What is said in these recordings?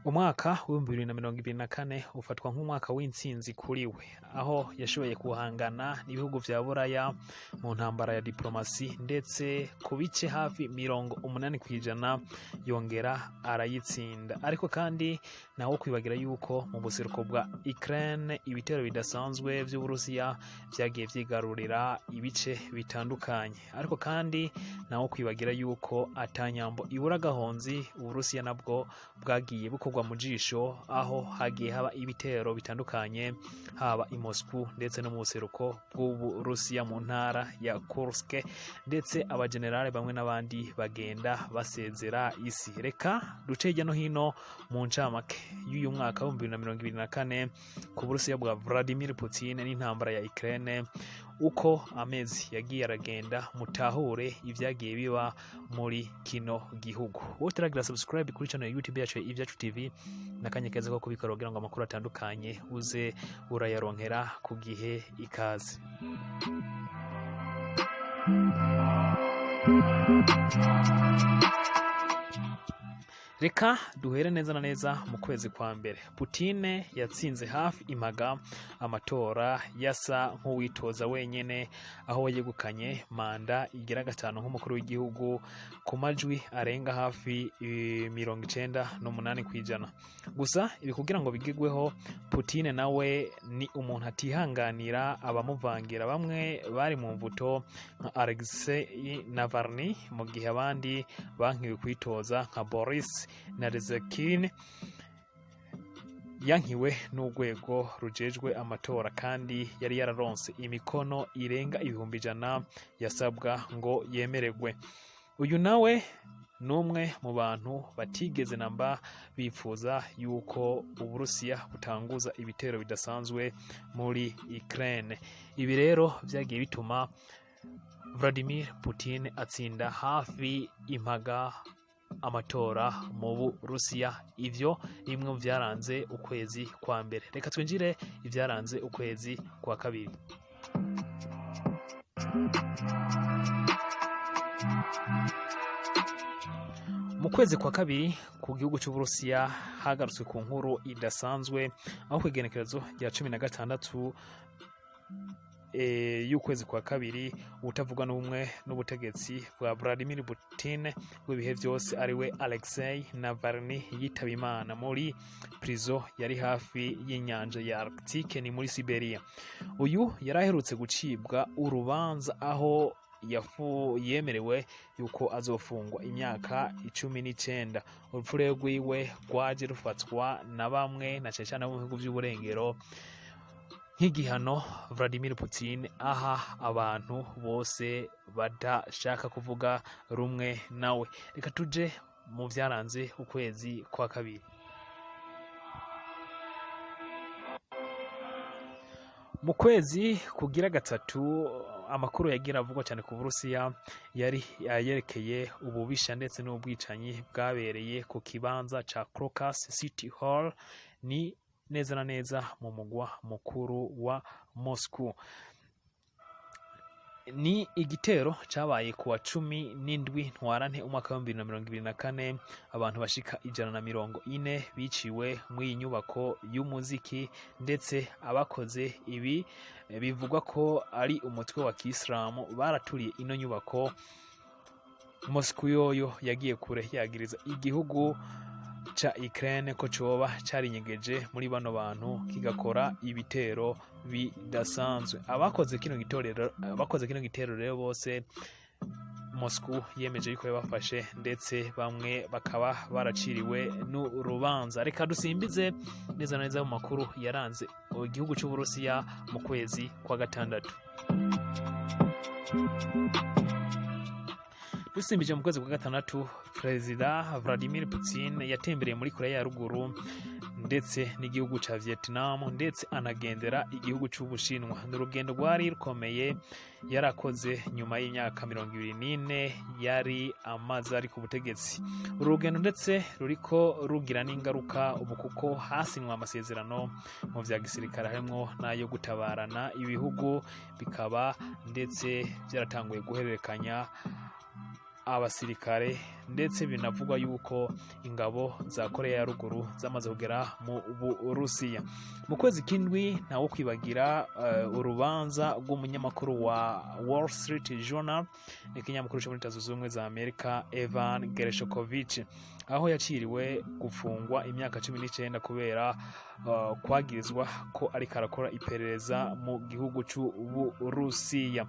Umwaka w'2024 ufatwa nk'umwaka w'intsinzi kuri we, aho yashoboye guhangana n'ibihugu vya Buraya mu ntambara ya diplomasi, ndetse ku bice hafi 80% yongera arayitsinda. Ariko kandi nawo kwibagira yuko mu buseruko bwa Ukraine ibitero bidasanzwe vy'Uburusiya vyagiye vyigarurira ibice bitandukanye. Ariko kandi nawo kwibagira yuko atanyambo ibura gahonzi, Uburusiya nabwo bwagiye bukorwa mu jisho, aho hagiye haba ibitero bitandukanye, haba i Moscou ndetse no mu buseruko bw'Uburusiya mu ntara ya Kursk, ndetse abagenerale bamwe n'abandi bagenda basezera isi. Reka duce hirya no hino mu ncamake y'uyu mwaka w'2024 ku Burusiya bwa Vladimir Putin n'intambara ya Ukraine, uko amezi yagiye aragenda, mutahure ibyagiye biba muri kino gihugu. Wowe utaragira subscribe kuri channel ya YouTube yacu ya Ibyacu TV, nakanya keza ko kubikora kugira ngo amakuru atandukanye uze urayaronkera ku gihe. Ikaze. Reka duhere neza na neza mu kwezi kwa mbere. Putine yatsinze hafi impaga amatora, yasa nk'uwitoza wenyene, aho yegukanye manda igira gatanu nk'umukuru w'igihugu ku majwi arenga hafi 98%. Gusa ibi kugira ngo bigegweho, Putine nawe ni umuntu atihanganira abamuvangira. Bamwe bari mu mvuto nka Alexei Navalny, mu gihe abandi bankiwe kwitoza nka Boris Narezekin yankiwe n'urwego rujejwe amatora, kandi yari yararonse imikono irenga 100,000 yasabwa ngo yemererwe. Uyu nawe n'umwe mu bantu batigeze namba bifuza yuko Uburusiya butanguza ibitero bidasanzwe muri Ukraine. Ibi rero vyagiye bituma Vladimir Putin atsinda hafi impaga amatora mu Burusiya. Ivyo ni bimwe mu vyaranze ukwezi kwa mbere. Reka twinjire ivyaranze ukwezi kwa kabiri. Mu kwezi kwa kabiri ku gihugu c'Uburusiya hagarutswe ku nkuru idasanzwe, aho kw'igenekerezo rya 16 y'ukwezi kwa kabiri, ubutavuga n'ubumwe n'ubutegetsi bwa Vladimir Putin w'ibihe byose, ariwe Alexei Navalny, yitaba Imana muri prison yari hafi y'inyanja ya Arctique, ni muri Siberia. Uyu yari aherutse gucibwa urubanza, aho yafu yemerewe yuko azofungwa imyaka 19. Urupfu rero rwiwe rwaje rufatwa na bamwe, na cane cane abo mu bihugu vy'uburengero, nk'igihano Vladimir Putin aha abantu bose badashaka kuvuga rumwe nawe. Reka tuje mu vyaranze ukwezi kwa kabiri. Mu kwezi kugira gatatu, amakuru yagira avugwa cyane ku Burusiya yari ayerekeye ububisha ndetse n'ubwicanyi bwabereye ku kibanza ca Crocus City Hall, ni neza na neza mu mugwa mukuru wa Moscow. Ni igitero cabaye ku wa 17 Ntwarante umwaka w'2024. Abantu bashika 140 biciwe muri iyi nyubako y'umuziki, ndetse abakoze ibi bivugwa ko ari umutwe wa Kisilamu baraturiye ino nyubako. Moscow yoyo yagiye kure yagiriza igihugu ca Ukraine ko coba carinyegeje muri bano bantu kigakora ibitero bidasanzwe. Abakoze kino gitero rero bose Moscow yemeje yuko yabafashe, ndetse bamwe bakaba baraciriwe n'urubanza. Reka dusimbize neza na neza mu makuru yaranze igihugu c'Uburusiya mu kwezi kwa gatandatu. Dusimbije mu kwezi kwa gatandatu, Perezida Vladimir Putin yatembereye muri Korea ya Ruguru. ndetse n'igihugu ca Vietnam, ndetse anagendera igihugu c'Ubushinwa. Ni urugendo rwari rukomeye yarakoze nyuma y'imyaka 24 yari amaze ari ku butegetsi. Uru rugendo ndetse ruriko rugira n'ingaruka ubu, kuko hasinywe amasezerano mu vya gisirikare harimwo n'ayo gutabarana, ibihugu bikaba ndetse byaratanguye guhererekanya abasirikare, ndetse binavugwa yuko ingabo za Korea ya Ruguru zamaze kugera mu Burusiya. Mu kwezi k'indwi, ntawo kwibagira urubanza rw'umunyamakuru wa Wall Street Journal, ni ikinyamakuru cyo muri Leta Zunze Ubumwe za Amerika, Evan Gershkovich, aho yaciriwe gufungwa imyaka 19 kubera kwagirizwa ko ariko arakora iperereza mu gihugu c'Uburusiya.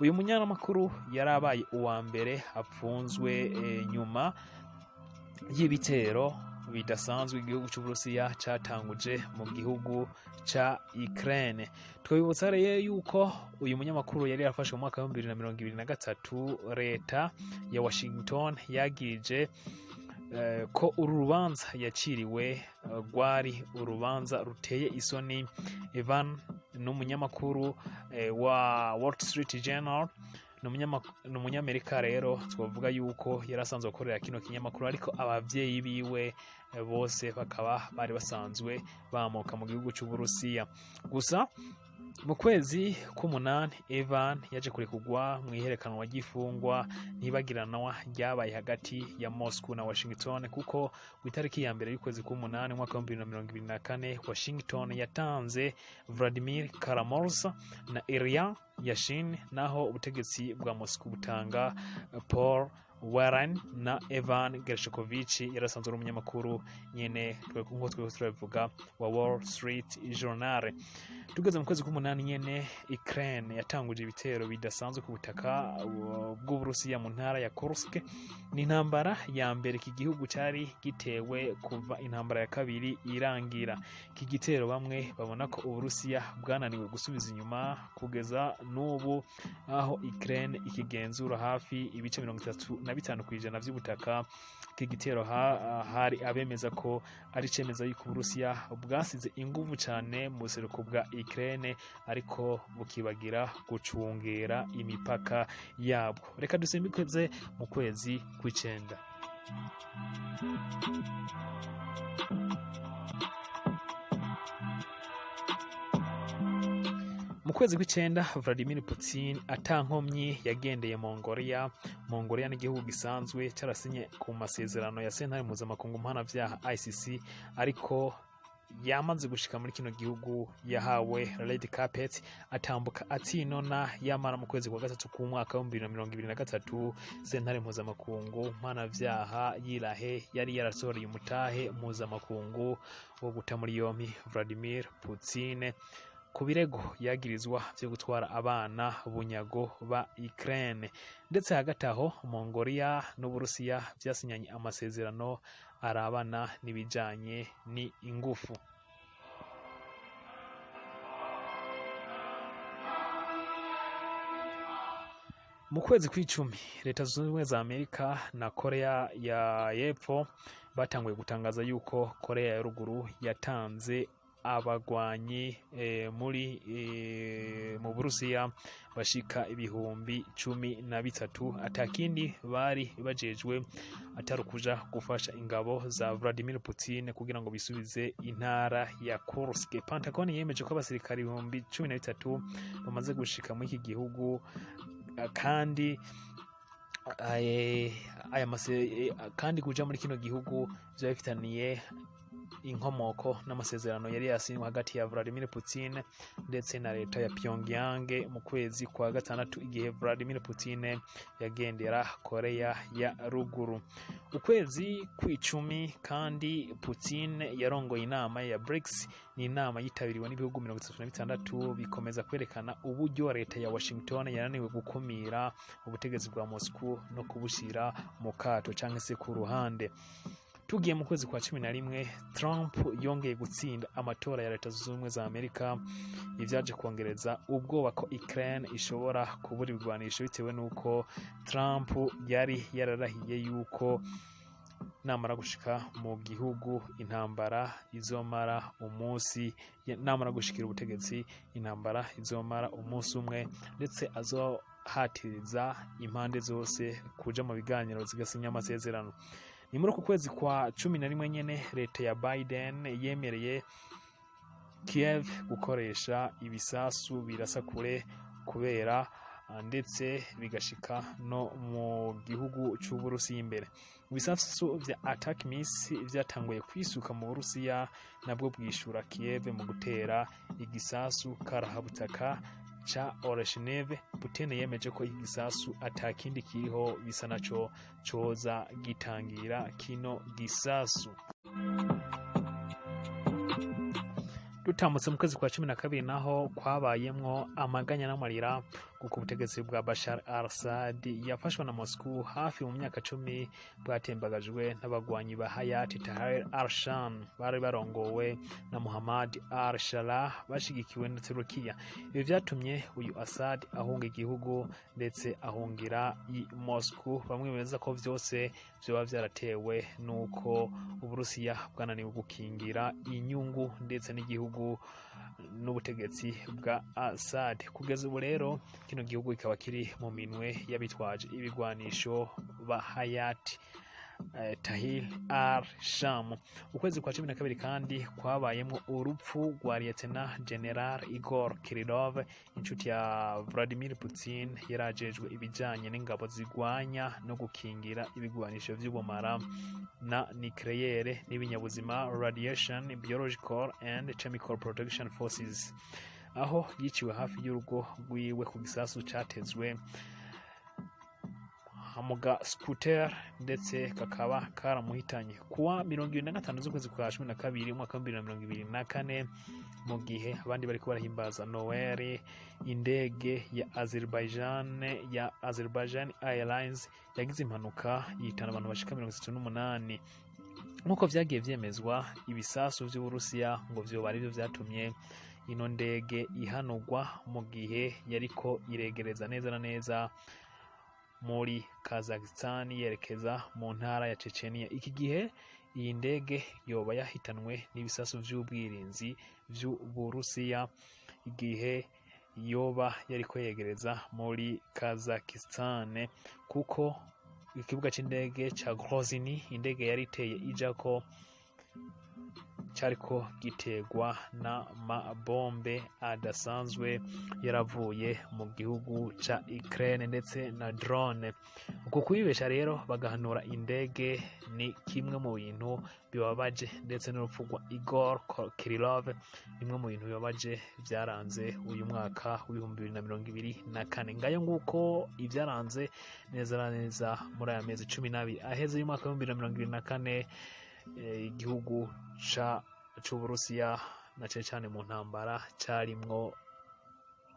Uyu munyamakuru yarabaye uwa mbere apfunzwe nyuma y'ibitero bidasanzwe igihugu cy'Uburusiya catanguje mu gihugu ca Ukraine. Twibutsa rero yuko uyu munyamakuru yari yarafashwe mu mwaka wa 2023. Leta ya Washington yagirije ko uru rubanza yaciriwe rwari urubanza ruteye isoni. Evan ni umunyamakuru wa Wall Street Journal, ni umunyamerika. Rero twavuga yuko yari asanzwe akorera kino kinyamakuru, ariko abavyeyi biwe bose bakaba bari basanzwe bamoka mu gihugu c'Uburusiya. Gusa mu kwezi k'umunani, Evan yaje kurekurwa mu iherekanwa ry'ifungwa ntibagiranwa ryabaye hagati ya Moscow na Washington, kuko ku itariki ya mbere y'ukwezi k'umunani umwaka wa 2024, Washington yatanze Vladimir Kara-Murza na Ilya Yashin, naho ubutegetsi bwa Moscow butanga Paul Whelan na Evan Gershkovich, yari asanzwe ari umunyamakuru nyene nkuko twese turabivuga wa Wall Street Journal. Tugeze mu kwezi k'umunani nyene, Ukraine yatanguje ibitero bidasanzwe ku butaka bw'Uburusiya mu ntara ya Kursk. Ni intambara ya mbere iki gihugu cyari gitewe kuva intambara ya kabiri irangira. Iki gitero bamwe babona ko Uburusiya bwananiwe gusubiza inyuma kugeza n'ubu, aho Ukraine ikigenzura hafi ibice 35% vy'ubutaka. Iki gitero hari abemeza ko ari cemeza yuko Uburusiya bwasize inguvu cane mu buseruko bwa Ukraine, ariko bukibagira gucungera imipaka yabwo. Reka dusimbikeze mu kwezi kw'icenda. Mu kwezi kw'icenda, Vladimir Putin atankomyi yagendeye Mongolia. Mongolia n'igihugu gisanzwe carasinye ku masezerano ya sentare mpuzamakungu mpanavyaha ICC, ariko yamaze gushika muri kino gihugu yahawe red carpet, atambuka atinona. Yamara mu kwezi kwa gatatu k'umwaka wa 2023, sentare mpuzamakungu mpanavyaha yirahe yari yarasohoreye umutahe mpuzamakungu wo guta muri yompi Vladimir Putin ku birego yagirizwa vyo gutwara abana bunyago ba Ukraine. Ndetse hagati aho, Mongolia n'Uburusiya vyasinyanye amasezerano arabana n'ibijanye ni ingufu. Mu kwezi kw'icumi, Leta Zunze Ubumwe za Amerika na Korea ya Yepfo batanguye gutangaza yuko Korea ya Ruguru yatanze abagwanyi muri mu Burusiya bashika 13,000, atakindi bari bajejwe atari ukuja gufasha ingabo za Vladimir Putin kugira ngo bisubize intara ya Kursk. Pentagon yemeje ko abasirikare 13,000 bamaze gushika muri iki gihugu, kandi aya kandi kuja muri kino gihugu vyaba bifitaniye inkomoko n'amasezerano yari yasinywe hagati ya Vladimir Putin ndetse na leta ya Pyongyang mu kwezi kwa gatandatu, igihe Vladimir Putin yagendera Korea ya Ruguru. Ukwezi kw'icumi kandi, Putin yarongoye inama ya BRICS. Ni inama yitabiriwe n'ibihugu 36, bikomeza kwerekana uburyo leta ya Washington yananiwe gukumira ubutegetsi bwa Moscow no kubushira mu kato canke se ku ruhande. Tugiye mu kwezi kwa 11, Trump yongeye gutsinda amatora ya Leta Zunze Ubumwe za Amerika, ivyaje kongereza ubwoba ko Ukraine ishobora kubura ibigwanisho, bitewe n'uko Trump yari yararahiye yuko Namara gushika mu gihugu, intambara izomara umunsi, namara gushikira ubutegetsi, intambara izomara umunsi umwe, ndetse azohatiriza impande zose kuja mu biganiro zigasinya amasezerano. Ni muri uku kwezi kwa 11 nyene leta ya Biden yemereye Kiev gukoresha ibisasu birasa kure kubera ndetse bigashika no mu gihugu c'Uburusiya imbere. Ibisasu vya ATACMS vyatanguye kwisuka mu Burusiya, nabwo bwishura Kiev mu gutera igisasu karahabutaka ca Oreshnik. Putin yemeje ko igisasu atakindi kiriho bisa naco coza gitangira kino gisasu. Dutambutse mu kwezi kwa 12, naho kwabayemwo amaganya n'amarira, kuko ubutegetsi bwa Bashar al-Assad yafashwe na Moscow hafi mu myaka 10 bwatembagajwe n'abagwanyi ba Hayat Tahrir al-Sham bari barongowe na Muhammad al-Sharaa bashigikiwe na Turukiya. Ibi vyatumye uyu Assad ahunga igihugu, ndetse ahungira i Moscow. Bamwe bemeza ko vyose vyoba vyaratewe nuko Uburusiya bwananiwe gukingira inyungu ndetse n'igihugu n'ubutegetsi bwa Assad. Kugeza ubu rero kino gihugu kikaba kiri mu minwe y'abitwaje ibigwanisho ba Hayat Tahrir al-Sham. Ukwezi kwa 12 kandi kwabayemwo urupfu rwa Lieutenant General Igor Kirillov, inshuti ya Vladimir Putin, yarajejwe ibijanye n'ingabo zigwanya no gukingira ibigwanisho vy'ubumara na nucléaire n'ibinyabuzima, Radiation, Biological and Chemical Protection Forces, aho yiciwe hafi y'urugo rwiwe ku gisasu catezwe mu ga scooter, ndetse kakaba karamuhitanye kuwa 25 z'ukwezi kwa 12 umwaka wa 2024, mu gihe abandi bariko barahimbaza Noel. Indege ya Azerbaijan Airlines yagize impanuka yihitana abantu bashika 38, nk'uko vyagiye vyemezwa. Ibisasu vy'Uburusiya ngo vyoba arivyo vyatumye ino ndege ihanurwa mu gihe yariko iregereza neza na neza muri Kazakhstan yerekeza mu ntara ya Chechenia. Iki gihe iyi ndege yoba yahitanwe n'ibisasu vy'ubwirinzi vy'Uburusiya igihe yoba yariko yegereza muri Kazakhstan, kuko ikibuga c'indege ca Grozny indege yari iteye ijako cariko gitegwa n'amabombe adasanzwe yaravuye mu gihugu ca Ukraine ndetse na drone. Uku kwibesha rero bagahanura indege ni kimwe mu bintu bibabaje, ndetse n'urupfu rwa Igor Kirillov bimwe mu bintu bibabaje byaranze uyu mwaka w'2024. Ngayo nguko ibyaranze neza na neza muri aya mezi 12 aheze y'umwaka w'2024 igihugu c'Uburusiya na cane cane mu ntambara carimwo.